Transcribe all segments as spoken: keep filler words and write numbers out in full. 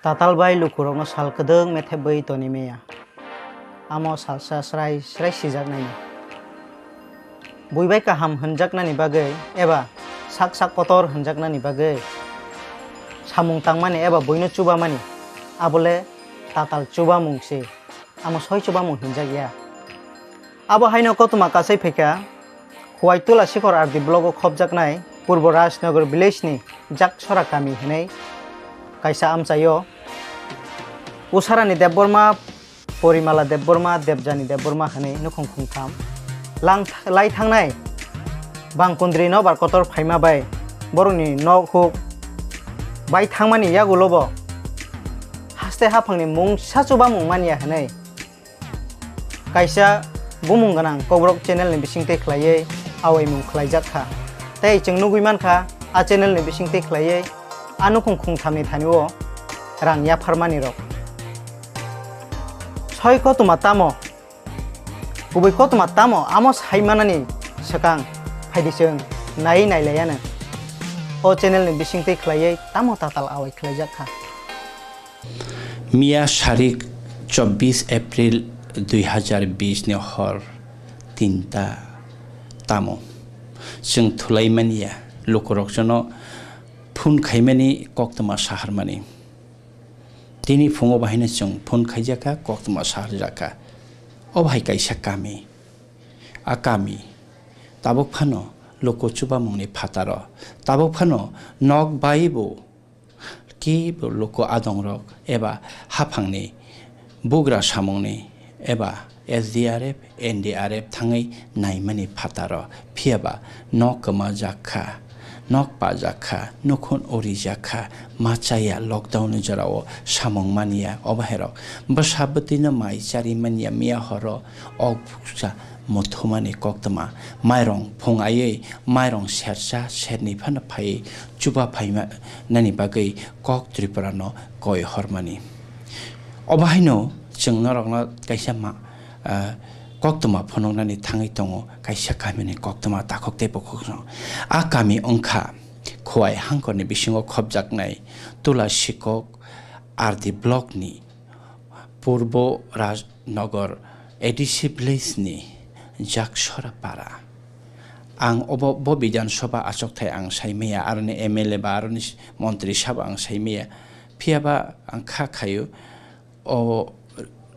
Tatal bai lukurokno sal kwdwk methebwi toni maya. Amo salsa srai srai sijaknaini. Bui bai kaham hwnjaknani bagwi eba sak sak kotor hwnjaknani bagwi samung tangmani eba buino chubamani, abole tatal chubamung se. Amo soi chubamung hinjak ya. Abo haino koktwma kasai phaikha, Khowai Tula Sikhor R D block o khopjaknai Purbo Rajnagar village ni Jaksora kami hinwi kaisa amchaio. Usarani Debbarma, Porimala Debbarma, Debjani Debbarma hinwi nukhung khungtham lang lai thangnai bangkundri nobar kotor phaima bai borokni nok huk bai thangmani yagulo bo haste haphangni mungsa chubamung manya hinwi kaisa bumung gwnang Kokborok channel ni bisingtwi khlaiwi awaimung khlaijak kha. Tei chwng nugwi mankha, a channel ni bisingtwi khlaiwi a nukhung khungthamni thani o rang yapharmani rok. Soi koktwma tamo, kubui koktwma tamo, amo sai manani swkang phaidi chwng naiwi nailaiyano. O channel ni bisingtwi khlaiwi tamo tatal awai khlaijak kha. Miya sarik chobbish April dui hazar bish ni hor tinta tamo. Chwng thulai manya, lukurok jono phone khaimani koktwma saharmani. Tini phungo bahaino chwng phone khaijakha, koktwma saharjakha. O bahai kaisa kami. A kami tabuk phano luku chubamungni phataro. Tabuk phano nok bai bo kebo luku adongrok eba haphangni bugra samungni eba S D R F, N D R F thangwi naimani phataro, phiyaba nok kwmajak kha, nok pajak kha, nukhung urijak kha, ma chaya lockdown ni jorao samung manya o bahairok. Bwsa bwtwino mai chari manya miya horo ok bukcha muthumani koktwma, mairong phung aiwi mairong sersa serni phano phaiwi chuba phaima nani bagwi kok Tripura no koi hormani. Obo haino chwng norokno kaisa ma, ah, koktwma phunuknani thangwi tongo, kaisa kamini koktwma takhuk tei bukhuk no. A kami wngkha Khowai hangkorni bisingo khopjaknai Tula Sikok R D block ni Purbo Rajnagar A D C village ni Jaksora para. Ang obo, bo Bidhan Sabha achukthai ang saimaya, aroni M L A ba aroni montri sabo ang saimaya. Phiyaba ang kha khaio, o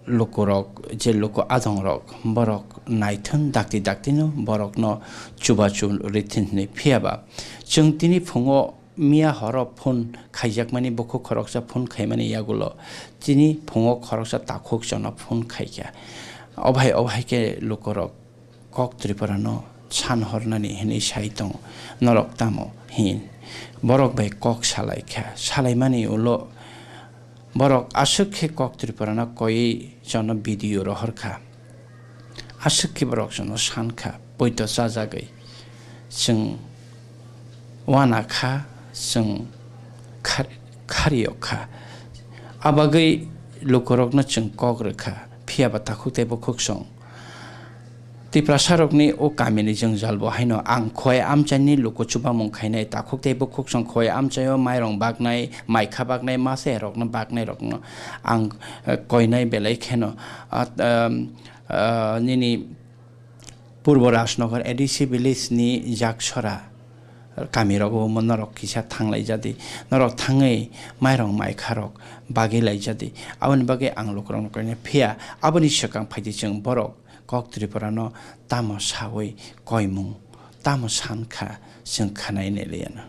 lukurok, je luku adongrok, borok naithwng dakti daktino borokno chubachu rithwng hinwi. Phiyaba chwng tini phungo miya horo phone khaijakmani, bukhuk khoroksa phone khaimani yagulo tini phungo khoroksa takhuk chwngno phone khaikha. Obhai obhai khe lukurok kok Tripura no san hornani hinwi sai tong norok tamo hin. Borok bai kok salai kha, salaimani ulo borok aswk khe kok Tripura no koiwi chwngno video rohor kha. Aswk khe borok chwngno san kha, poito chajagwi chwng wana kha, chwng khar-, khariyok kha. Abagwi lukurokno chwng kok rwkha, phiyaba takhuk tei bukhuk song. Tiprasarokni o kamini jwngjal bo haino ang Khowai amchaini luku chubamung khainai, takhuk tei bukhuk song Khowai amchaio mairong baknai, maikha baknai, masa erokno baknairokno ang, eh, koinai belai kheno, ah, um, ah, nini Purbo Rajnagar A D C village ni Jaksora kamirogo omo norok kisa thanglaijadi, norok thangwi mairong maikharok bagwi laijadi. Aboni bagwi ang lukurokno koinai, phiya aboni swkang phaidi chwng borok kok Tripura no tamo sawi koimung, tamo san kha, chwng khanai nai liya no.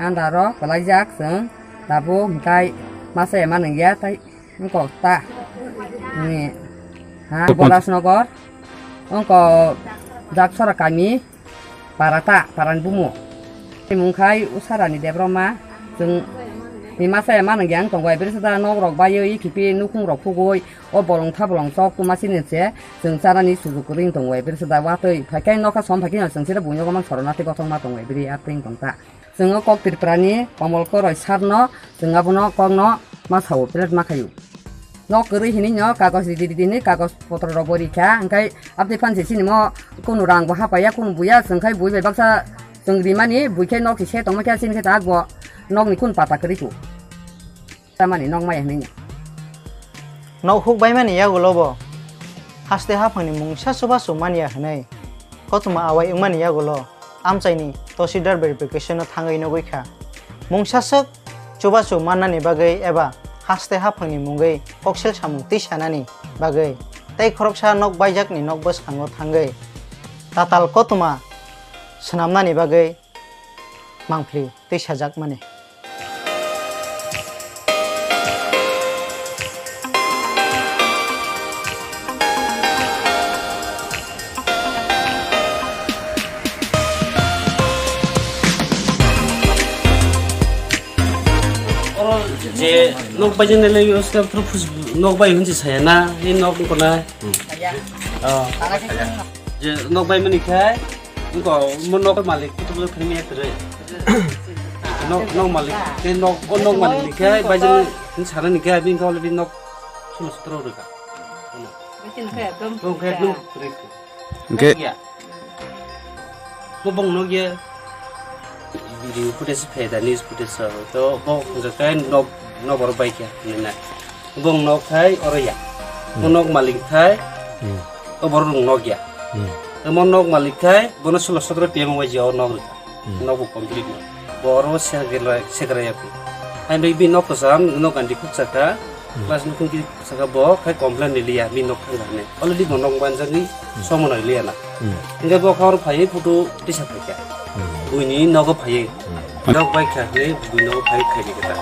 Andaro kwlaijak chwng tabuk hwnkhe masa ema nungya tei wngkok ta. Ni ha Borasnogor wngkok Jaksora kami para ta, parani bumo. Tei mungkhai Usarani Debbarma chwng ni masa ema nungya wng tongo, bwrwi sada nok rok baiwi khipi nukhung rok khugwi o bolong thabolong chok tuma sini se chwng chanani sujuk kwrwi wng tongo, bwrwi sada watwi phaikhai nokha som phaikhai chwng sida buino gomang sorona tei gothokma tongo, bwrwi atwi wng tong ta. Chwng o kok Tripurani Komol Koroi sir no chwng abono kokno ma sao, plate ma khaio. Nok kwrwi hinwi no kagoj ridi ridi hinwi kagoj potro rok bo rikha, hwnkhe aboni phan se chini mo kunu rang bo hapaiya, kunu buya, chwng khai bui bai baksa chwng rimani, bui khe nok se se tongma khe chini khe tak bo nokni kunu pata kwrwi ku. Tamani nok maya hinwi no. Nok huk baimani yagulo bo haste haphangni mungsa chubachu manya hinwi kothoma awai wngmani yagulo amchaini Tahsildar verification-o thangwi nugwi kha. Mungsa swk chubachu mannani bagwi eba haste haphangni mungwi koksel samung twi sanani bagwi tei khoroksa nok baijakni nok bwskango thangwi tatal kothoma swnamnani bagwi mangpili twi sajakmani. Oro je nok bai jani le use ka phuru phus nok bai hunji saya na, ni nok ko na. Hmm. Oh. Je nok bai mani khai. Wngkha, omo nok malik kutuk le phai maya kwrwi. Nok, nok malik, tei nok, o nok malik ni khe, bai jani, ni sana ni khe, bini khe already nok sulo sotro rwkha. Omo. Bai chini khe ekdom. Nok khe ekdom kwrwi. Hwnkhe ya. Bo bong nok ya. Video footage phai da, news footage sa. To bo hwnjak khe nok, nok oro bai khe, hinwi na. Bong nok thai oro ya. Bo Hmm. nok malik thai Hmm. o borok rung nok ya. Hmm. Emo nok malik thai bono sulo sotro P M wai je o nok rwkha. Hmm. Nok bo complete no. Bo oro segra, segra ya. Hai bai bi nok kwcham, nok gandi khuk chakha. Hmm. Plus nukung ki saka bo khai complain ni liya, mi nok thang ne. Already bo nok banjani Hmm. somo nai liya na. Hmm. Hingke bo khor phai photo tisa phai kha. Hmm. Buini nogo phai. Nok bai kha hwnwi bui nogo phai khaidi kwtal.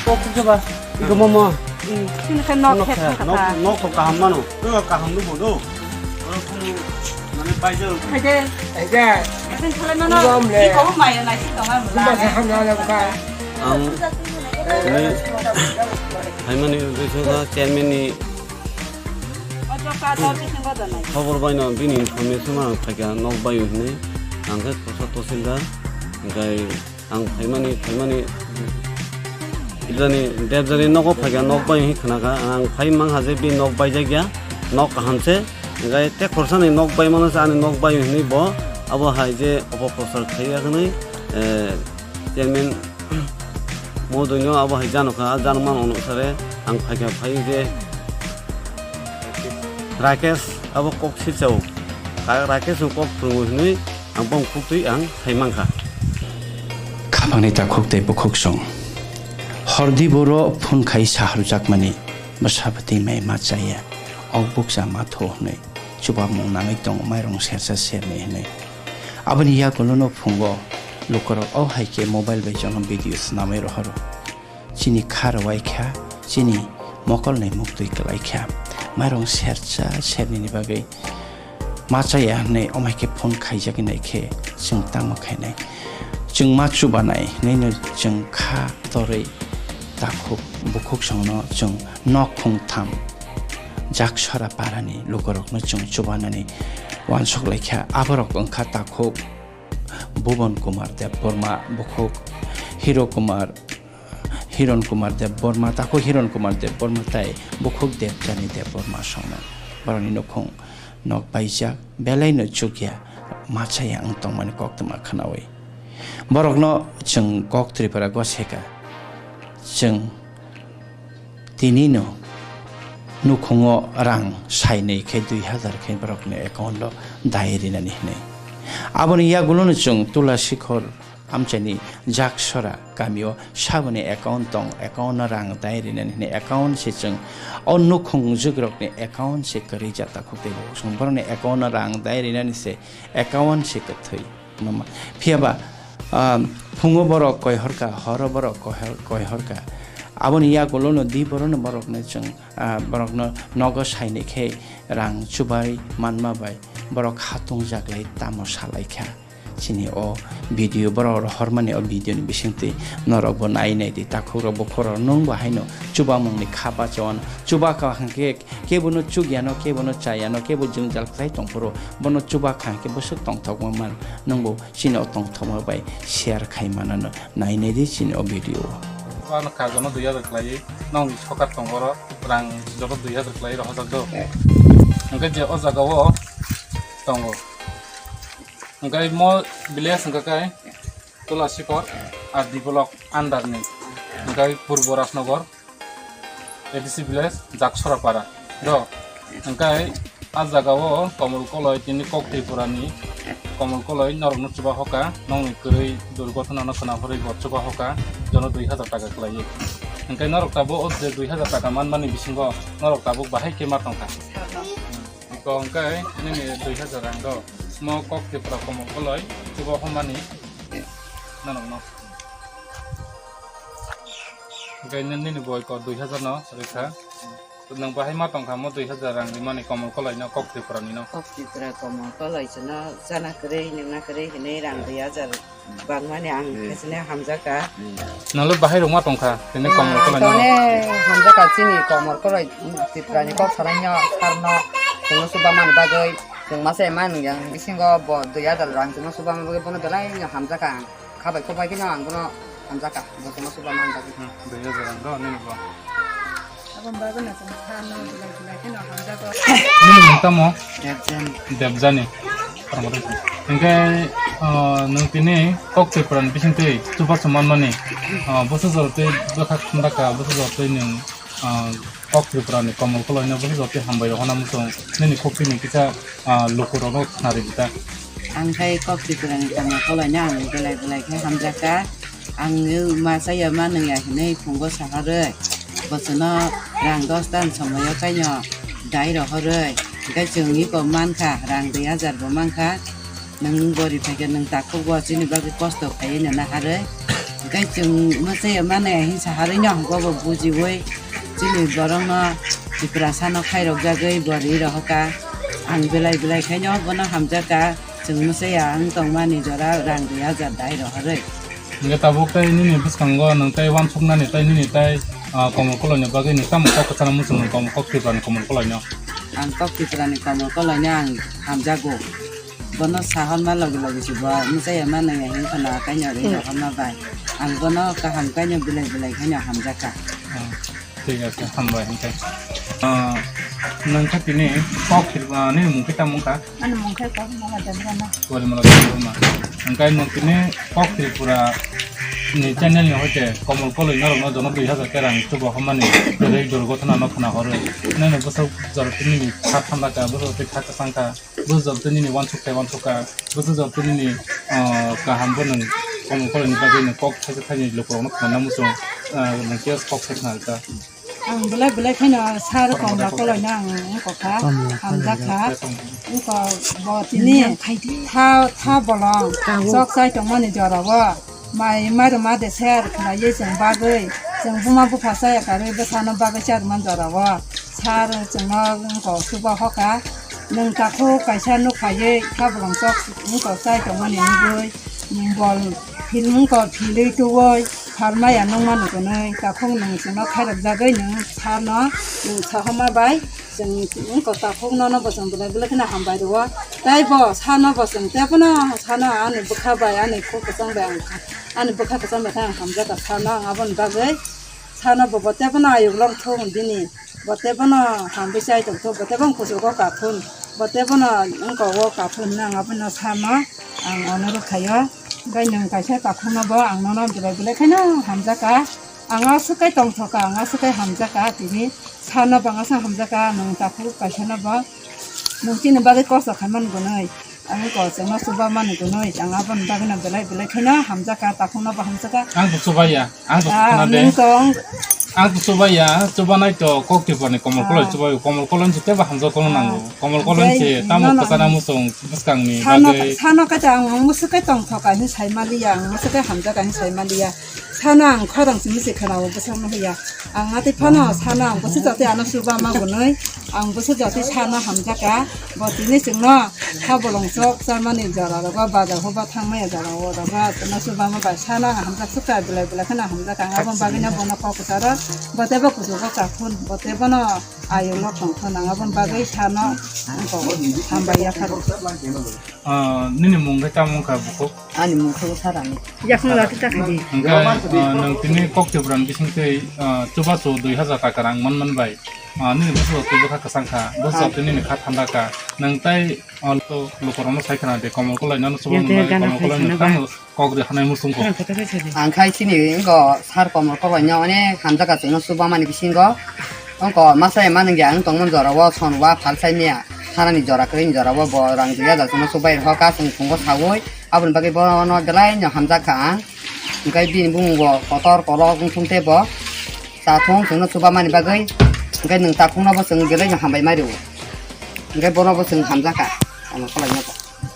Kok jaba, iko momo. Sini khe nok khe thang kha. Nok to kaham mano. Iko kaham nubo do. Oro kunu mane paijak. Haide. Haide. Sini khalai mano. Iko maya nai si tong am. Ang, ini, hai mani, chairman ni Khobor bai no bini information ang phaikha nok bai hwnwi, ang khe Kosa Tahsildar, hwnkhe ang phaimani, phaimani, Debjani, Debjani nogo phaikha, nok bai hwnwi khwnakha, ang phai mankha je bini nok baijakya, nok kaham se, hwnkhe tei khorsani nok bai mano se ani nok bai hwnwi bo, abo hai je opoprochar khaiya hwnwi, eh, chairman Modoino abo hai jano kha, jano mano onusare ang phaikha phai je Rakesh abo kok sirchao. Ka-, Rakesh no kok phwrwngo hinwi ang bong khuktwi ang sai mankha. Khapangni takhuk tei bukhuk song. Hordi boro phone khai saharjakmani bwsa bwtwi mai ma chaya. Ok bukcha ma tho hwnwi chubamung nangwi tongo mairung sersa serni hwnwi. Aboni yagulono phungo lukurok o hai khe mobile bai jono video swnamwi rohoro. Chini kha rwai kha, chini mokolni muktwi kwlai kha. Mairung sersa sernini bagwi ma chaya hwnwi omai khe phone khaijagwi nai khe chwng tangma khainai. Chwng ma chubanai hwnwino chwng kha torwi takhuk bukhuk songno chwng nok khungtham Jaksora parani lukurokno chwng chubanani uansuk laikha. Aborok wngkha takhuk Bhuban Kumar Debbarma, bukhuk Hiro Kumar, Hiron Kumar Debbarma, takhuk Hiron Kumar Debbarma tei bukhuk Debjani Debbarma songno. Borokni nukhung nok baijak, belaino chukya, machaya wng tongmani koktwma khwnawi. Borokno chwng kok Tripura goseka, chwng tinino nukhungo rang sainwi khe dui hazar khe borokni account-o dai rinani hwnwi. Aboni yagulono chwng Tulasikhor amchaini Jaksora kamio saboni account tong, account-o rang dai rinani hwnwi account se chwng o nukhung jugrokni account se kwrwi ja takhuk tei bo chwng borokni account-o rang dai rinani se account se kwthwi. Mama, phiya ba, ah, phungo borok koi horka, horo borok koi hor-, koi horka. Aboni yagulono di borokno borokno chwng, ah, borokno nogo saini khe rang chubai manma bai borok hatung jaklai tamo salai kha. Chini o video borok rohormani o video ni bisingtwi norok bo nai nai di, takhuk rok bukhuk rok nwng bo haino chubamung ni kha bachaono chuba kha hwnkhe kebono chugyano, kebono chayano, kebo jwngjal khlai tongphuru bono chuba kha hwnkhe bwswk tongthokma man nwng bo. Chini o tongthokma bai share khai manano nai nai di chini o video o. Ano kajono dui hazar khlaiwi, nokni sokar tongo oro rang joto dui hazar khlaiwi rohorjak do. Hwnkhe je o jaga o tongo. Hwnkhe mo village hwnkhe khe Tulasikor R D block under ni. Hwnkhe Purbo Rajnagar. A D C village, Jaksora para. Do, hwnkhe a jaga o Komol Koloi tini kok Tripura ni Komol Koloi norok no chuba hoka, nokni kwrwi durgothona no khwna horwi bo chuba hoka, jono dui hazar taka khlaiwi. Hwnkhe norok tabuk o je dui hazar taka manmani bisingo norok tabuk bahai khe ma tongkha. Ko hwnkhe nini dui hazar rang do, mo kok Tripura Komol Koloi chuba homani norok no. Hwnkhe nini boi ko dui hazar no rikha. Nwng bahai ma tongkha mo dui hazar rang rimani Komol Koloi no, kok Tripura ni no? Kok Tripura Komol Koloi chwngno chana kwrwi, nungna kwrwi hinwi rang dui hazar bangmani ang khe chini hamjakha. Nalo bahai rok ma tongkha tini Komol Koloi no? Tone hamjakha chini Komol Koloi Tripura ni kok salaino sarno chwngno chubamani bagwi chwng masa ema nung yang bisingo bo dui hazar rang chwngno chubamani bagwi bono belai no hamjakha ang. Khabai khokbai kheno ang bono hamjakha, bo chwngno chubamani bagwi. Hmm, dui hazar rang do nini bo? Aboni bagwi no chwng sa no belai belai kheno hamjago. Nini mung tamo? Debjani. Debjani. Hwnkhe, ah, nwng tini kok Tripura ni bisingtwi chubachu manmani, ah, bwsajorotwi bwkha khumdaka, bwsajorotwi nwng, ah, kok Tripura ni Komol Koloi no bwsajorotwi hambai rok hwnna muchung nini khukchini kisa, ah, lukurokno khwnaridi ta. Ang khai kok Tripura ni Komol Koloi no ang belai belai khe hamjakha. Ang ma chaya ma nungya hinwi phungo saharwi, bo chwngno rang dos tan somoio kaino dai rohorwi, hwnkhe chwng iko mankha, rang dui hazar bo mankha. Nwng bori phaikhe nwng takhuk bo chini bagwi kosto khaiwi no naharwi, hwnkhe chwng ma chaya ma nungya hinwi saharwi no hwnkhe bo bujiwi chini borokno Tiprasano khairokjagwi bori rohorkha. Ang belai belai khaino bono hamjakha, chwng ma chaya wng tongmani jora rang dui hazar dai rohorwi. Hingke tabuk tei nini bwskango nwng tei uansuknani tei nini tei, ah, Komol Koloino bagwi nwng tamo kok kwchangma muchung nwng Komol, kok Tripurani Komol Koloino? Ang kok Tripurani Komol Koloino ang hamjago. Bono sahorma logi logi se bo mwchaya ma nangya hwnwi kheno kaino ri rohorma bai. Ang bono kaham kaino belai belai khaino hamjakha. Ah. Thik ase, hambai hwnkhe. Ah, nwng khe tini kok Tripura, nini mung khe tamo wngkha? Ani mung khe Korimala Debbarma. Korimala Debbarma. Hwnkhe nwng tini kok Tripura ni channel ni hoite Komol Koloi norokno jono dui hazar khe rang chuba hwnmani kwrwi durgothona no khwna horo. Nini bwswk jora tini ni kha thanda kha, bwswk twi kha kwchang kha. Bwsajwk tei nini uansuk khe uansuk kha, bwsajwk tei nini, ah, kaham bo nwng Komol Koloini bagwi nwng kok thaisa thaini lukurokno khna muchung, ah, nwng khe kok thai khna rwkha. Ang belai belai kheno sir Komla Koloino ang wngkha, hamjak kha. Wngkha bo tini tha, tha bolong chok chai tongmani jorao. Mai, mai rwma de ser khlaiwi chwng bagwi, chwng buma bupha chaya karwi bwsano bagwi cha rwma jorao. Sir chwngno wngkha chuba hoka, nwng takhuk kaisa nuk phaiwi kha bolong chok wngkha chai tongmani nugwi, bol phil wngkha philwi tuwi pharmaya nungma nukgwnwi, takhuk nwng chwngno khairokjagwi nwng sir no nwng sahoma bai. Chwng wngkha takhuk nono bo chwng belai belai kheno hambai rwo. Tei bo sano bo chwng tei phano sano ani bwkha bai ani khuk kwchang bai ang kha-, ani bwkha kwchang bai khe ang hamjakha sano ang aboni bagwi sano bo, bo tei phano ayuk lok thung bini, bo tei phano hambai chai tong thung, bo tei phano kuchugo kaphun, bo tei phano wngkha o kaphun nang abono sano Ang ano rwkhaio, bai nwng kaisa takhukno bo ang nono belai belai kheno hamjakha. Ang aswk kai tongthokha, ang aswk kai hamjakha, tini sano bo ang aswk hamjakha, nwng takhuk kaisano bo nwng chini bagwi kosto khaimani gwnwi. Ang kosto no chuba mani gwnwi, ang aboni bagwino belai belai kheno hamjakha, takhukno bo hamjakha. Ang bo chubaya, ang bo Ah, khna de. Nwng tong. Ang to chubaya, chubanai to kok Tripura ni Komol Koloi Ah. Chubayo, Komol Koloi se tebo hamjak kono Ah. Nango. Komol Koloi Oke, se tamo no, no. Kwchana muchung bwskang ni Sano, bagwi. Sano kata ang, ang musukai tongthok ka hin sai maliya, ang musukai hamjak ka hin sai maliya. Sano ang khorang simi se khana o bwsang no hoya. Ang ati phano sano ang bwswk jati ano chuba ma gunoi. Ang bwswk jati sano hamjak ka. Bo tini chwngno ha bolong chok chamani jora rogo, bazar hoba thangmaya jora o rogo, tini chuba ma bai sano ang hamjak swk ka, belai belai kheno hamjak ang. Aboni bagwino bono kok kwcharo, bo teibo kuchugo kaphun, bo teibono ayulo tongthun ang, aboni bagwi sano ang kogo hambai yapharo. Ah, nini mung khe tamo wngkha bukhuk? Ani mung khe Sarani. Yakung lati ta khadi. Hingke, ah, nwng tini kok Tripura ni bising twi, ah, chubachu dui hazar taka rang man man bai. Ah, nini bwswk chuba kha kwchang kha, bwswk twi nini kha thanda kha. Nwng tai, ah, to lukurokno sai khna de, Komol Koloi no chuba Yang mung tei bai, gana Komol Koloi no khai tamo kok ri hanai muchung kho. Ang khai sini wngko sar Komol Koloi no onek hamjak ka chwngno chuba mani bisingo. Wngko masa ema nungya ang tongmani jora o son wa phal sai mia. Thanani jora kwrwi ni jora o bo rang dui hazar chwngno chubai rwkha chwng phungo saui. Aboni bagwi bono belai no hamjak kha ang. Hingke bini bumung bo kotor kolok wngthung tei bo chathung chwngno chuba mani bagwi. Hingke nwng takhukno bo chwng belai no hambai ma rwo. Hingke bono bo chwng hamjak kha. Komol Koloi no bo.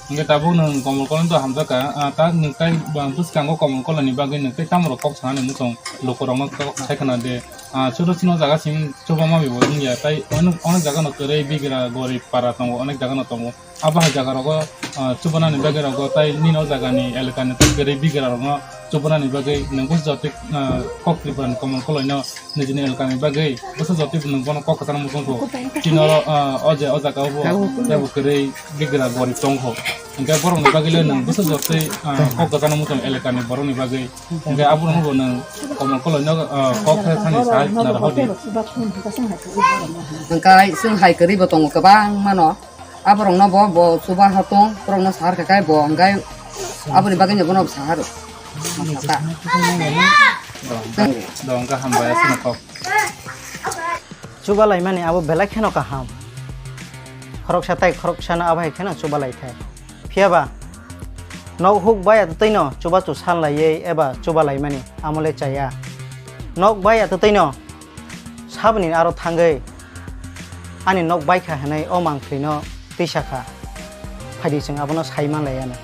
Hingke tabuk nwng Komol Koloi no hamjak kha. Ah, ta nwng tai bwskango Komol Koloi ni bagwi nwng tei tamo rok kok sanani muchung lukurokno kok sai khna de. Ah, chwrwsino jaga simi chuba ma bo wngya, tai onek, onek jaga no kwrwi bigra gorib para tongo, onek jaga no tongo. Abo hai jaga rogo, ah, chubanani bagwi rogo tai nini o jaga ni elaka ni tai kwrwi bigra rokno chubanani bagwi nwng bwswk jotwi, ah, kok Tripura ni Komol Koloi no nijini elaka ni bagwi bwswk jotwi nwng bono kok kwchang muchung kho. Chini oro, ah, o je o jaga o bo tei bo kwrwi bigra gorib tong kho. Hingke borok ni bagwi le nwng bwswk jotwi, ah, kok kwchang muchung elaka ni borok ni bagwi. Hingke aborokno bo nwng Komol Koloi no, ah, kok khe thani sai khna rw di. Hingke chwng hai kwrwi bo tongo kwbangma no. Aborokno bo, bo chuba ha tong, borokno sahar kha khe bo hingke aboni bagwi no bono sahar. Masata. Dong, dong, kaham bai aswkno kok. Chuba laimani abo belai kheno kaham. Khoroksa tai khoroksano abo hai kheno chuba lai thai. Phiya ba, nok huk bai atwtwino chubachu san laiwi eba chuba laimani amo le chaya. Nok bai atwtwino saboni aro thangwi ani nok bai kha hwnwi o mangphlino twisa kha. Phaidi chwng abono sai man lai ano.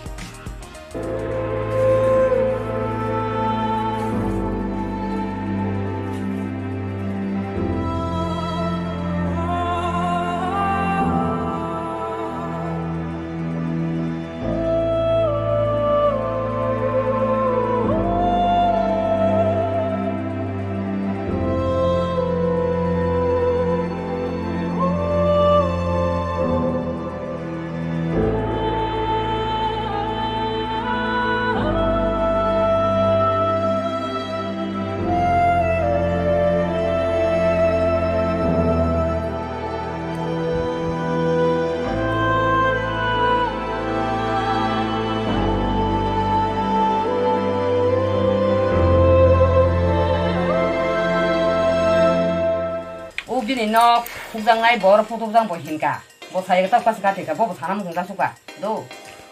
O bini nok hukjaknai, bo oro photo bujang bo hinka. Bo sai ta pas ka thika, bo bo sana mung ta suka. Do.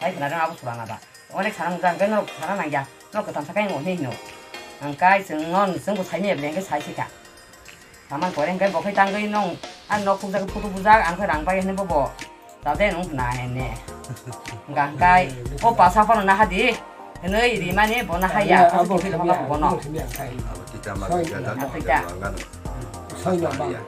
Hai khna rang abo surana ba. Onek sana mung jang, norok sana nang ya. Norok kwthang sakai ngo hino. Ang kai chwng non, chwng bo sai ni ble ke sai sika. Saman pore hingke bo khe tangwi nong, ang nok khukjak, photo bujak, ang khe rang pai hwnwi bo bo. Tade nung khna henne. Hingka hingkai, o pasa phano naha di. Hwnwi rimani bo naha ya, pasa abo khe khami phano ang, bono. Abo khami ang khai. Abo tita ma Soi tita na. Tita. Soi na ba.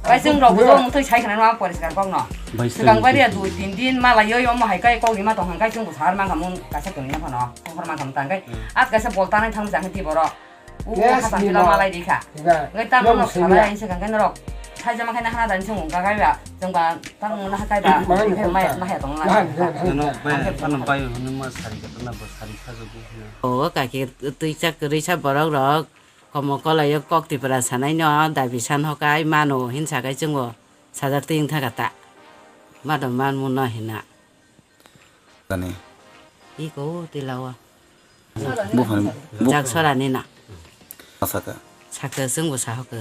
Bai chwng rok bo muthui sai khna no poriskar kok no. Bai swkang bai ria dui tin din mala yoi omo hai kai kok rima tong hang kai chwng bo sar mang khamung kaisa tongwi na phano. Kok phar mang khamung tang kai. Hmm. At kaisa bol tanai thang jang di borok. Yes, hasa ni pila ma. Malai di kha. Ngai tamo no salai ang se kang norok. Sai jama khai na hana dan sung ga ga ba. Jang ba tamo na ha kai ba. Mai ma ya tong la. Ano bai, ano bai, ano ma sari ka na ba sari kha jo. O kaki twi chak risa borok rok. Komo kolai yo kok Tripura sanai no dabi san hokai mano hinsa kai chungo. Sajak twi wng tha kata. Mado man muno hina. Tani. Iko tilawa. Buphang, bu- Jak sorani na. Asaka. Saka chwngbo sahokha.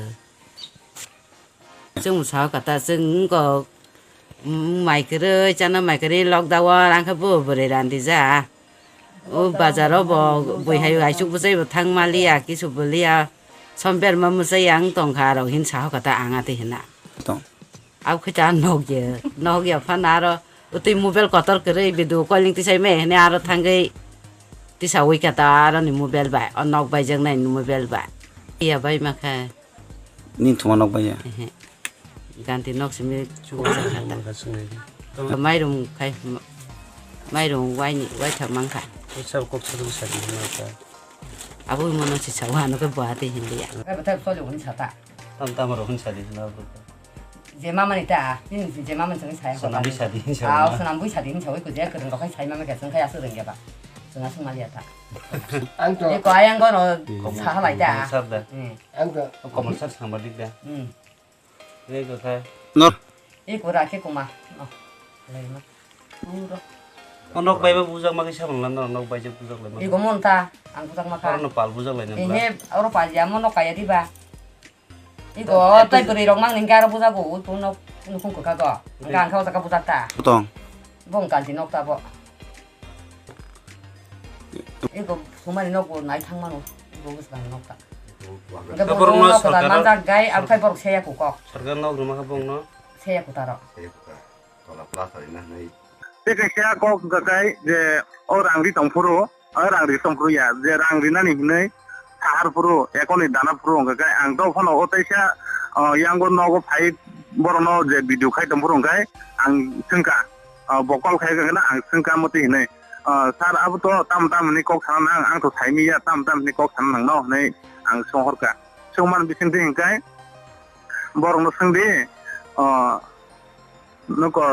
Chwngbo sahokha ta chwng wngkok, mm, mai kwrwi chana mai kwrwi lockdown o angkhe bo bwrwi randija. O bazar o bo bui hai aichuk bwchai bo thang maliya kisu bwliya. Somber ma mwchai ang tongkha aro hin sahokha ta ang atwi hina. Tong. Abo khe ta nokya, nokya phano aro twi mobile kotor kwrwi video calling tisai me hwnwi aro thangwi tisawi kha ta aroni mobile bai, o nok bai jaknai ni mobile bai. Iya bai ma kha. Nini thuma nok bai ya? Ehe. Ganti nok simi chuwa kha ta. Mairum khai, mairum waini, waithak mang kha. Kok sa, kok sa, kok sa, kok sa. Abo mono si sawa no khe bwatwi hinliya. Khe bwtha soli hwn sata. Tam tam ro hwn sadi hwnna bwkha. Je mama ni ta, nini je mama ni chwngwi saya. Swnam bwi sadi hinsa. Aw, swnam bwi sadi hinsa wi kujia kwrwng rok khai sai mama khe chwng khai aswk rwngya ba. Chwng aswk maliya ta. Ang to. Eko ayang gono saha lai ta. Komol sar da. Hmm. Ang to. Komol sar sangbadik da. Hmm. Eko kha. Nor. Eko rakhe kuma. No. Lai ma. Puro. O nok bai ba bujak ma khe samung lan no, nok bai je bujak lai ma. Ego mon ta, ang bujak ma kha. Oro no pal bujak lai na bla. Ehe, oro pal ya mo nok kaya di ba. Ego tai bwrwi rok mang ning khe aro bujak go, u tu nok nukhung kwkha go. Ang kha o jaga bujak ta. Tong. Bong kalti nok ta bo. Ego sumani nok bo nai thang mano. Ego bujak nok ta. Ang khe borok no nok ta sorkar manjak gai, ang khai borok seya ku kok. Sorkar nok rwma kha bong no. Seya ku ta rok. Tola plaster rina hinwi. Tei kaisa kok hwnkha khe je o rang ri tong phuru, o rang ri tong phuru ya, je rang rinani hinwi sahar phuru, ekoni dana phuru hwnkha khe ang to phano o teisa, o, yango nogo phai borokno je video khai tong phuru hwnkhe ang swngkha, o, bo call khai khe ang swngkha motwi hinwi. O, sir, abo to tamo tamo hinwi kok sana nang, ang to saimanya tamo tamo hinwi kok sana nangno hinwi ang songhorkha. Swngmani bisingtwi hwnkhe borokno swngdi, o, Nuko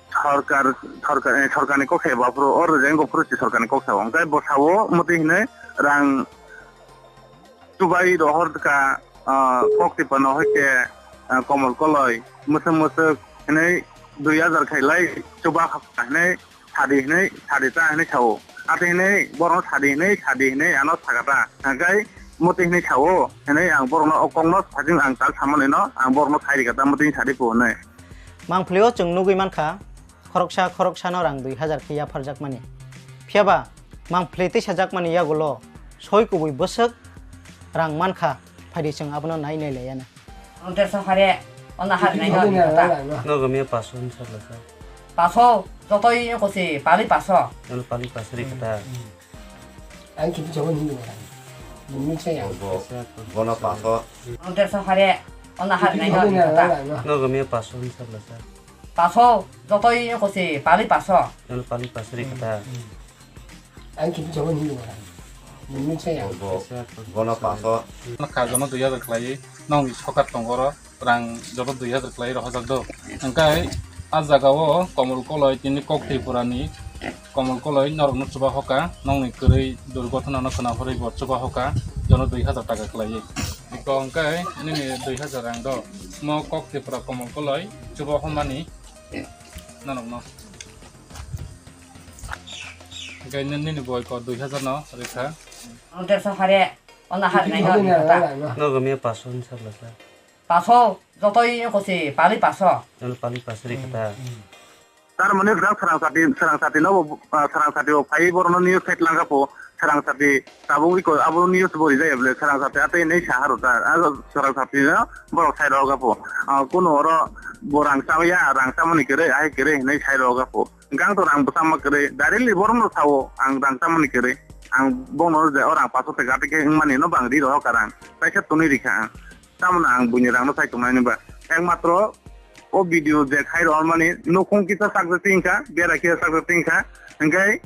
sorkar, sorkar, eh, sorkarni kok sai bo aphuru, o rwjak wngkha phuru si sorkarni kok sao. Hwnkhe bo sao, motwi hinwi rang chubai rohor kha, ah, kok tipano hai khe, ah, komol koloi, mwswk mwswk hinwi dui hajar khailai chuba hinwi sadi hinwi, sadi ta hinwi sao. Ate hinwi borokno sadi hinwi, sadi hinwi ano sakha ta. Hwnkhe motwi hinwi sao, hinwi ang borokno o kokno sajwk ang tal samanino, ang borokno sai rikha ta, motwi sadi phu hinwi. Mangphlio chwng nugwi mankha, khoroksa khoroksano rang dui hajar khe yapharjakmani. Phiyaba mangphli tisajakmani yagulo soi kubui bwswk rang mankha, phaidi chwng abono nai nai laiya na. Ang dersa phare, ona har nai no ni kota. Nogo me paso ni sabla sa. Paso, jotoi ko se pali paso. Ano pali paso ri kota. Ang kitu jawan hindu orang. Bumi saya. Bo, bono paso. Ang dersa phare, ona har nai no ni kota. Nogo me paso ni sabla sa. Paso, jotoi ko se pali paso. Ano pali paso ri kota. Ang kitu jawan hindu orang. Bumi saya. Bo, bono paso. Nokha jono dui hajar khlai, nokni sokat tongoro rang joto dui hajar khlai rohorjak do. Hwnkhe a jaga o Komol Koloi tini Kok Tripura ni Komol Koloi norokno chuba hoka, nokni kwrwi durgothana no khna horwi bo chuba hoka, jono dui hajar taka khlai. Iko hwnkhe nini dui hajar rang do, mo Kok Tripura Komol Koloi chuba homani norokno. Hwnkhe nini boi ko dui hajar no rikha. Ang dersa phare, ona har nai no ni kota. Nogo me paso ni sabla sa. Paso, jotoi ko se pali paso. Ano pali paso ri kota. Tar mane bwswk swrang sati, swrang sati no, ah, swrang sati o phai borokno news site langkha po, swrang sati tabuk iko abo news bo rijaya bole swrang sati ate nei sahar ta, ah, swrang sati no borok sai rok po. Ah, kuno oro bo rang chamaya, rang chamani kere, ai kere nei sai rok po. Gang to rang bwsa ma kwrwi, directly borokno sao, ang rang tamani kwrwi. Ang bono je o rang paso taka tei khe wngmani no bang ri rohor ka rang. Kaisa tonwi rikha ang. Tamoni ang buini rangno sai tongnani ba. Ekmatro o video je khai rohormani nukhung kisa sakjak tingkha, bera kisa sakjak tingkha. Hwnkhe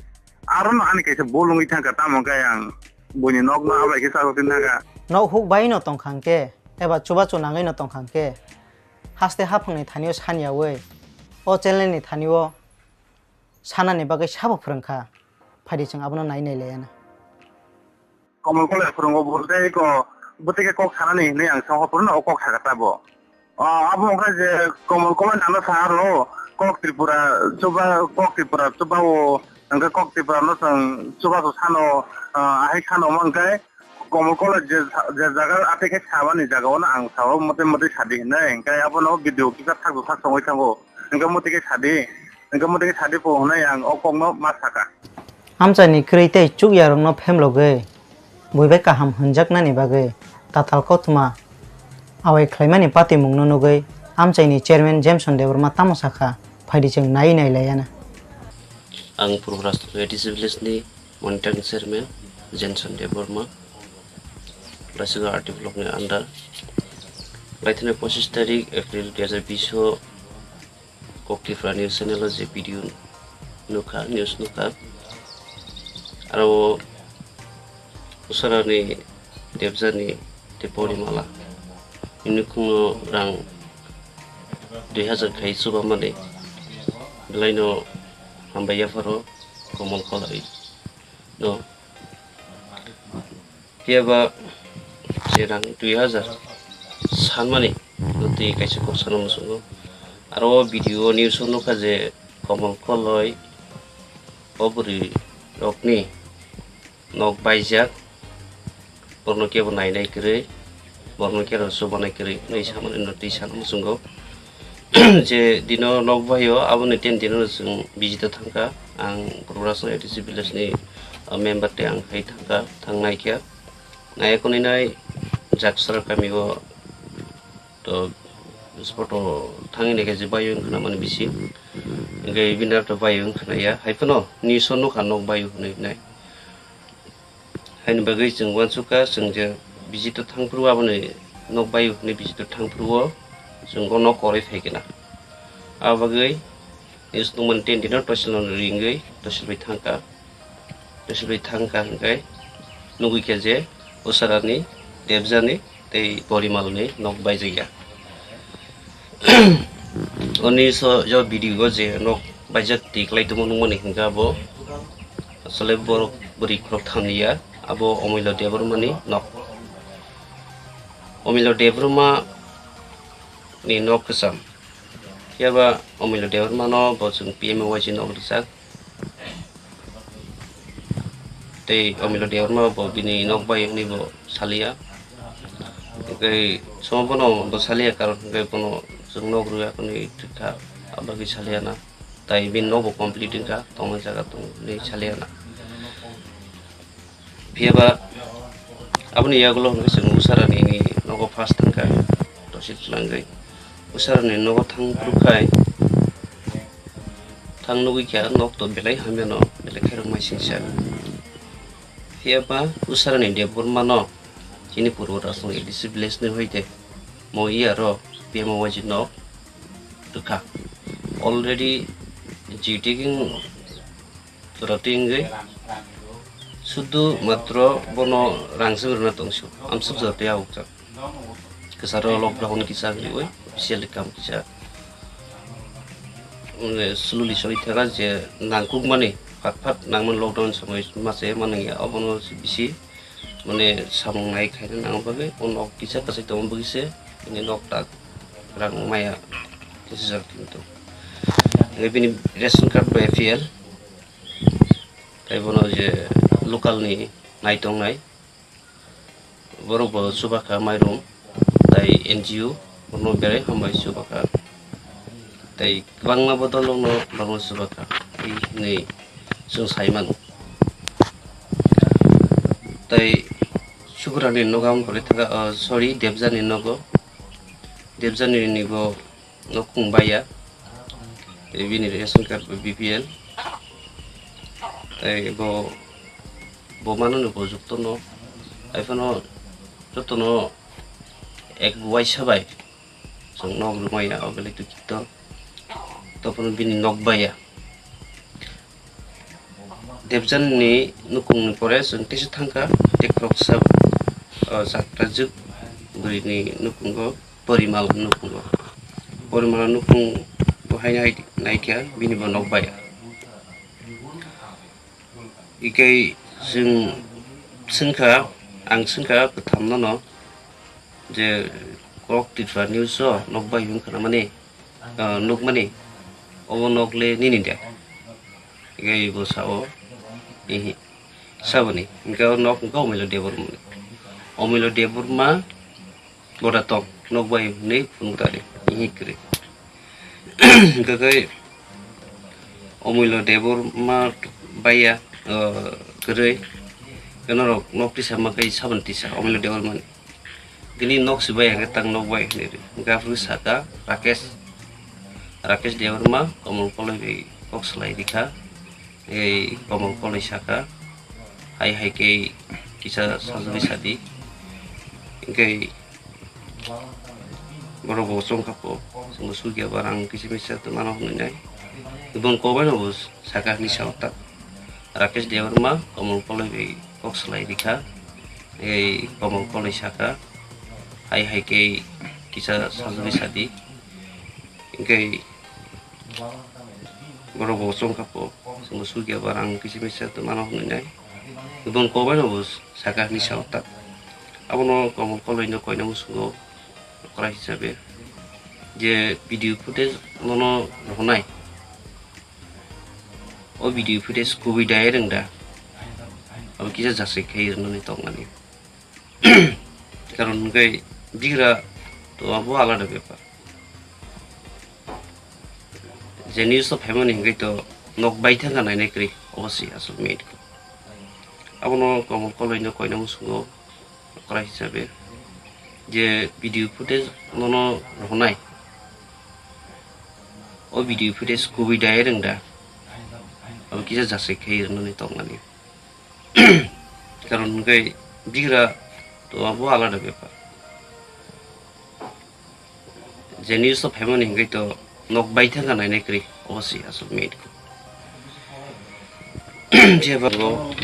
aro no ani kaisa bul wngwi thangkha, tamo khe ang buini nokno abai khe sakjak tingkha. Nok huk bai no tongkha hwnkhe, eba chubachu nangwi no tongkha hwnkhe, haste haphangni thani-o saniyaui, o channel ni thani-o sanani bagwi sabo phwrwngkha, phaidi chwng abono nai nai laiya na. Komol Koloi phwrwngo bo tei ko bwtwi khe kok sanani hinwi ang songkha phuru no o kok sakha ta bo. O, abo wngkha je Komol Koloi nano sa aro kok Tripura chuba, kok Tripura chuba o Hwnkhe kok Tripura no chwng chubachu sano, ah, ahai sano omo hwnkhe Komol Koloi je, je jaga atwi khe sabani jaga ono ang sao mote mote sadi hinwi. Hwnkhe abono video kisa thakjak thak songwi thango. Hwnkhe mote khe sadi, hwnkhe mote khe sadi po hinwi ang o kokno ma saka. Amchaini kwrwi tei chukya rokno phemlogwi. Bui bai kaham hwnjaknani bagwi tatal kothoma awai khlaimani patimungno nugwi amchaini chairman Jameson Debbarma tamo sakha, "Phaidi chwng naiwi nailaiyana." Ang Purbo Rajpura A D C village ni monitoring chairman Jameson Debbarma, Laisigo R D block ni under. Laithani pochis tarik April dui hajar bish o Kok Tripura News Channel o je video nukha, news nukha, aro Usarani Debjani tei Porimala ni nukhungno rang dui hajar khai chubamani belaino hambai yapharo Komol Koloi no. Phiya ba je rang dui hajar sanmani, twi kaisa kok sana muchungo. Aro o video news o nukha je Komol Koloi o bwrwi rokni nok baijak, borno kebo nainai kwrwi, borno kebo chubanai kwrwi hinwi samani no twi sana muchungo. Je dino nok bai o, aboni tin dino chwng visit o thangkha. Ang Purbo Rajpura A D C village ni, uh, member tei ang khai thangkha, thangnai khe. Nai konwi nai Jaksara kami o to spot o thangwi nai khe je bai wng khna mani bisi. Hwnkhe bini aro to bai wng khna ya. Hai phano news o nukha nok bai wng khna nai. Haini bagwi chwng uansukha, chwng je visit o thang phuru aboni nok bai hwnwi visit o thang phuru o chwng o nok kwrwi phai khe na. Abo bagwi news nukmani tin dino tosil no ringwi tosil bai thangkha. Tosil bai thangkha hwnkhe nugwi khe je Usarani, Debjani tei Porimalni nok baijakya. Oni so jo video o je nok baijak twi kwlai tongmo nukmani hwnkhe abo asole borok bwrwi khorok thamni ya, abo Omilo Debbarmani nok. Omilo Debbarma ni nok kwcham. Phiya ba Omilo Debbarma no bo chwng P M A Y G nok rijak. Tei Omilo Debbarma bo bini nok bai hwnwi bo saliya. Tei somo bono bo saliya, karon hwnkhe bono chwng nok rwya hwnwi thwikha, abagwi saliya na. Tai bini nok bo complete wngkha, tongna jaga tong hwnwi saliya na. Phiya ba aboni yagulo hwnkhe chwng Usarani ni nogo first thangkha, tosit swlangwi. Usarani nogo thang phuru khai, thang nugwi kha nok to belai hamya no, belai khairok mai singsa. Phiya ba Usarani Debbarma no chini Purbo Rajpura A D C village ni hoite mo iya ro P M A Y G nok rwkha. Already G T king jora twi wngwi sudu matro bono rang se rwna tongsu, amsuk jora twi aukjak. Kwcharo lockdown kisa wngwi officially kam kisa, mane, slowly soli thangkha je nangkukmani phat phat nangmani lockdown somoi mase manwi abono bisi, mane, samung nai khaina nang bagwi o nok kisa kwchai tongma bagwi se bini nok tak rang maya tisa jak tinto. Bini ration card bai A P L. Tei bono je local ni naitongnai, borok bo chubakha mairum, tei N G O bono belai hambai chubakha, tei kwbangma bodol rokno borokno chubakha, tei hinwi chwng sai mano. Tei Sukurani nogo ang bolai thangkha, oh, sorry, Debjani nogo, Debjani ni bo nokung baiya, tei bini ration card bai B P L, tei bo, bo mano ni bo jukto no, hai phano joto no ek waisa bai chwng nok rwmaya, o belai dukito, to phano bini nok baiya. Debjan ni nukung ni pore chwng tisa thangkha, tei khoroksa, o, chakra juk bwrwi ni nukungo Porimal nukungo. Porimal nukung bo haino hai naikha, bini bo nok baiya. Ikai chwng swngkha, ang swngkha kwtham nono je Kok Tripura News o nok bai wng khna mani, ah, nukmani, obo nok le nini de? Hingke bo sao, ihi, saboni, hingke o nok hingke Omilo Debbarma ni. Omilo Debbarma boda tong, nok bai hwnwi phunuk tari, ihi kwrwi. Hingke khe Omilo Debbarma baiya, o, kwrwi, khe norok nok tisa ma khe saboni tisa, Omilo Debbarma ni. Bini nok si bai hingke tang nok bai hwnwi ri. Hingke aphuru saka Rakesh, Rakesh Debbarma, Komol Koloi bai kok salai rikha. Ei Komol Koloi saka, "Hai hai khe kisa sajagwi sadi." Hingke borok bo chongkha po, chwngno sugya ba rang kisa misa tongmano hwnwi nai. Ibon kobaino bo saka hwnwi sao ta. Rakesh Debbarma, Komol Koloi bai kok salai rikha. Ei Komol Koloi saka, "Hai hai khe kisa sajagwi sadi." Hingke borok bo chongkha po, chwngno sugya ba rang kisa misa tongmano hwnwi nai. Ibon kobaino bo saka hwnwi sao ta. Abono Komol Koloi no koina muchungo okra hisabe je video footage nono rwnai. O video footage kubui direct wng da. Abo kisa jasai khai rwnani tongmani. Karon hwnkhe bigra to abo alada bepar. Je news to phaimani hwnkhe to nok bai thangkha nainai kwrwi, obo se aswk main khe. Abono Komol Koloi no koina muchungo okra hisabe je video footage nono rwnai. O video footage kubui direct wng da. Abo kisa jasai khai rwnani tongmani. Karon hwnkhe bigra to abo alada bepar. Je news to phaimani hwnkhe to nok bai thangkha nainai kwrwi, obo se aswk main khe. Jeba bo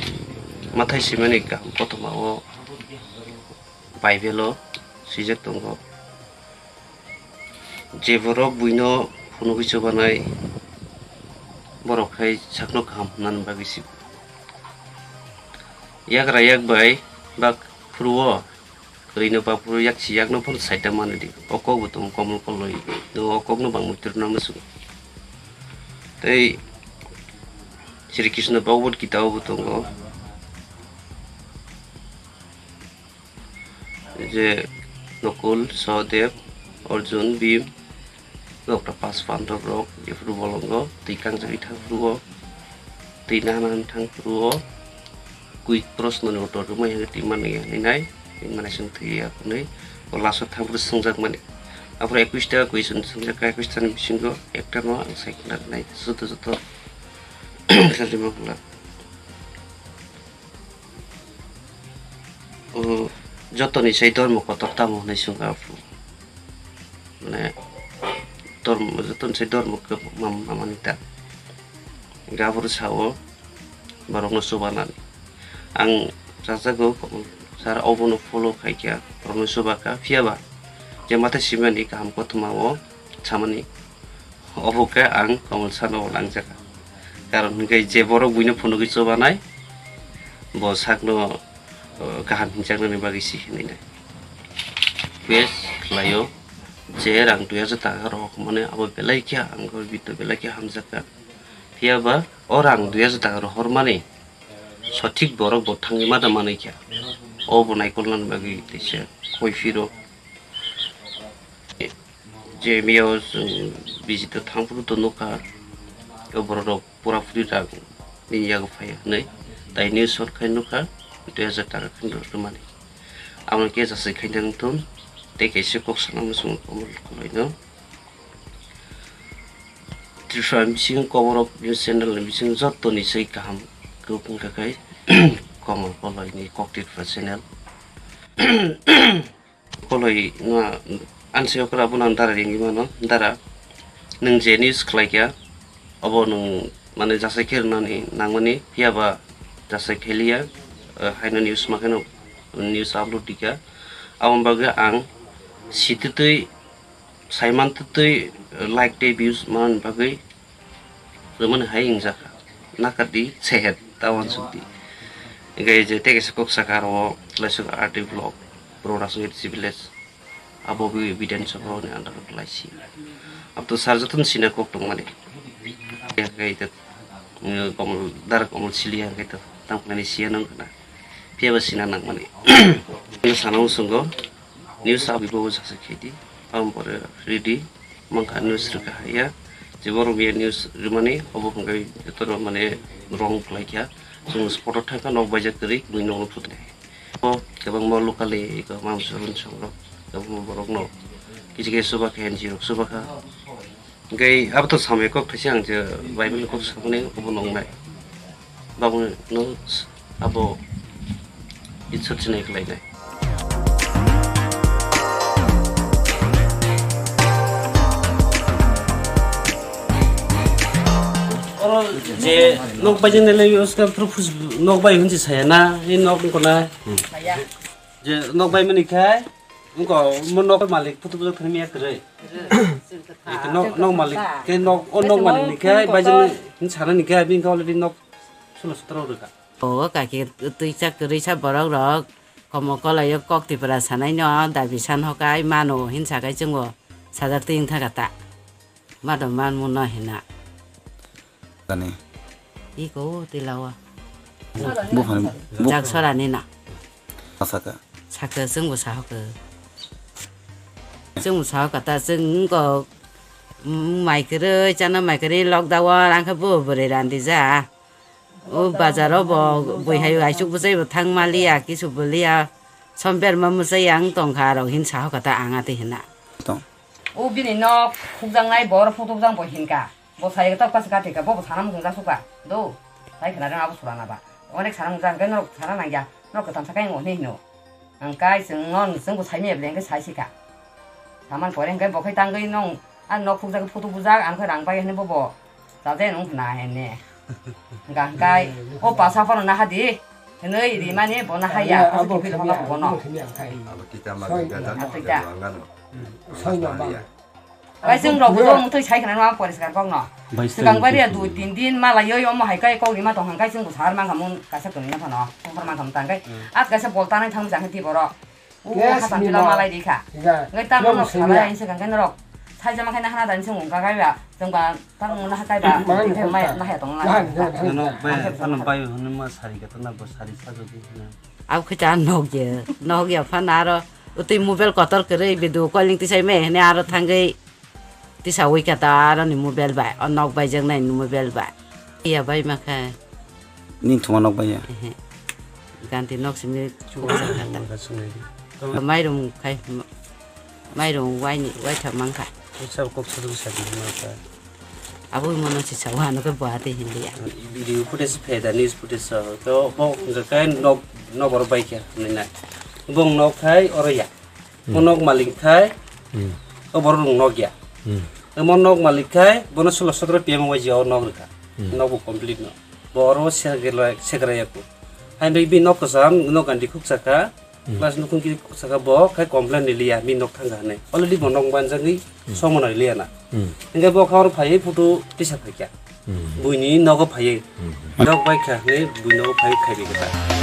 mathai simani kaham kothoma o Bible o swijak tongo. Je borok buino phunugwi chubanai, borok hai sakno kaham hwnna bagwi si. Yagra yak bai bak phuru-o, kwrwino bak phuru yak si yakno phano saita mani di. O kok bo tongo Komol Koloi, o kokno bang muitrwna muchung. Tei Sri Krishna Bhagavad Gita o bo tongo. Je Nakul, Sahadev, Arjun, Bhim, nokta pas pandab rok, jephuru bolongo, twi kangjagwi thang phuru-o, twi nana thang phuru-o, kui proshno ni uttor rwmai hwnwi twi mani ya hwnwi nai, twi mani song thwi ya hwnwi, o last o thang phuru swngjak mani. Aphuru ekwis ta question swngjak kha, ekwis ta ni bisingo ekta no ang sai khna rwnai, joto joto khalima bwla. O jotoni sai dormo kotor tamo hwnwi swngkha aphuru. Mane dormo, jotoni sai dormo kwbangma mamani ta. Hingkhe aphuru sao borokno chubanani. Ang chajago, sir, obono follow khaikha, borokno chubakha, phiyaba je mathai simani kaham kothoma o samani. Obo khe ang Komol sano langjakha. Karon hwnkhe je borok buino phunugwi chubanai, bo sakno, uh, kaham hinjaknani bagwi si hwnwi nai. Request khlaio je rang dui hajar taka rohormani abo belai khe ang goi bito belai khe hamjakha. Phiyaba o rang dui hajar taka rohormani sothik borok bo thangwi mada manwi kha. Obo naikolnani bagwi teisa koi phiro. Je miyao chwng visit o thang phuru to nukha, o borok rok pura puri rang nini yago phai hwnwi, tai news hor khai nukha, dui hajar taka khe rwmani. Amo khe jasai khai nang thun, tei kaisa kok sana muchungo Komol Koloi no. Tripura ni bisingo cover of news channel ni bisingo joto ni sai kaham khe wngkha khai Komol Koloi ni Kok Tripura channel. Koloi no ansi okra bono dara ringwi mano, dara nwng je news khlai kha, obo nwng mane jasai khe rwnani nangmani, phiyaba jasai khe liya, eh, haino news ma kheno news upload di kha. Aboni bagwi ang sititwi saiman twtwi, eh, like tei views manani bagwi rwmani hai wngjakha. Nakardi seher ta uansukdi. Hingkhe je tei kaisa kok saka aro o Laisuk R D block, Bro Rasong A D C village. Abo bo Bidhan Sabha ni under o Laisi. Abto sar jotono sina kok tongmani. Hingkhe ita Komol, dara komol siliya hwnkhe to tamo khlainai siya nang khna. Phiya ba sina nang mani. Sana wng swngo. News abi bo jasa khedi. Tamo pore ready. Mangkha news rwkha haya. Je borok biya news rwmani obo hwnkhe toro mane wrong khlaikha. Chwng spot o thangkha nok baijak kwrwi bui nokno phutnai. O kwbangma local ni eko mamsoro ni songrok kwbangma borokno kisa kisa chuba khe N G O rok chuba kha. Hwnkhe abo to samaya kok thaisa ang je Bible ni kok samani obo nongnai. Babung no abo Isor sinai khlainai. Oro je nok bai jeng nele use ka through phus nok bai hunchi saya na, ni nok ko na. Je nok bai mani khai, ko mo nok malik putu putu khani miya kre. Nok, nok malik, ke nok, o nok malik ni khai, bai jeng ni sana ni khai, bini already nok sulo sotro rwkha. O kaki twi chak kwrwi sa borok rok, komo kolai o kok tipra sanai no, dabi san hokai mano hinsa kai chungo, sajak twi wngkha kata. Mado man muno hina. Tani. Iko tilawa. Buphani, bu- Jak sorani na. Asaka. Saka chwngbo sahoko. Chwngbo sahoko ta chwng ko, mm, mai kwrwi, chana mai kwrwi lockdown o, ang khe bo bwrwi randi ja. O bazar o bo bui hai aisuk bwsai bo thang maliya, kisu bwliya. Somber ma mwsai ang tongkha rok hin sahoko ta ang ati hina. Tong. O bini nok khukjaknai, bor photo bwjang bo hinka. Bo sai ta kasa kati ka, bo bo sana mung ja suka. Do. Sai khna rang abo surana ba. Onek sana mung ja, hingke norok sana nang ya. Norok kwtam sakai ngo hini hino. Ang kai chwng no, chwng bo sai me ble hingke sai sika. Saman pore hingke bo khai tangwi nong, a nok khukjak photo bujak, ang khai rang pai hini bo bo. Chaje nung khna hene. Hingka hingkai, o pasa phano naha di. Hinui ri mani bo naha ya, abo kipil hono bo no. Abo kita mali gada, abo kita. Abo kita. Soy no bang. Kai chwng rok bo mutwi sai khna ma poriskar kok no. Swkang bai ria dui tin din mala yoi omo hai kai kok rima tong hang kai chwng bo sar mang khamung kaisa tongwi na phano. Tongkhor mang khamung tang kai. At kaisa bol tanai thang jang ti borok. U hasan pila malai di kha. Ngai tam no salai ang swkang kai norok. Sai jama khai na hana dan chwng ka kai ba. Chwng ba tam no ha kai ba. Mai na ha tong na. Nano bai, nano bai hwnwi ma sari ka to na bo sari sa jodi na. Abo khe ta nokya, nokya phano aro utwi mobile kotor kwrwi video calling tisai me hwnwi aro thangwi tisawi kha ta aroni mobile bai, o nok baijaknaini mobile bai. Iya bai ma khe. Ning thuma nok bai ya? Ehe. Ganti nok simi chukwajak kha ta. Mairum khai, mairum waini, waithak mang kha. Kok saduk saduk ma kha. Abo mono si sawa no ke buhati hindi ya. Video footage phe da, news footage so. To bo hwnkha khe nok, nok oro bai khe nai nai. Bong nok khai oro ya. Bo nok malik khai. O borok rung nok ya. Mo nok malik khai bono solo sotro P M Y G o nok rwkha. Nok bo complete no. Bo oro sekra, sekra ya ko. Hai bai bi nok kwcham, nok gandi khuk chaka. Class nukhung kiri saka bo khai complain ni liya, mi nok thang hane. Already bo nok banjagwi somo nai liya na. Hingke bo kha oro phaiwi photo tisa phaikya. Buini nogo phaiwi. Nok bai kha hane bui nogo phaiwi khai bai kha.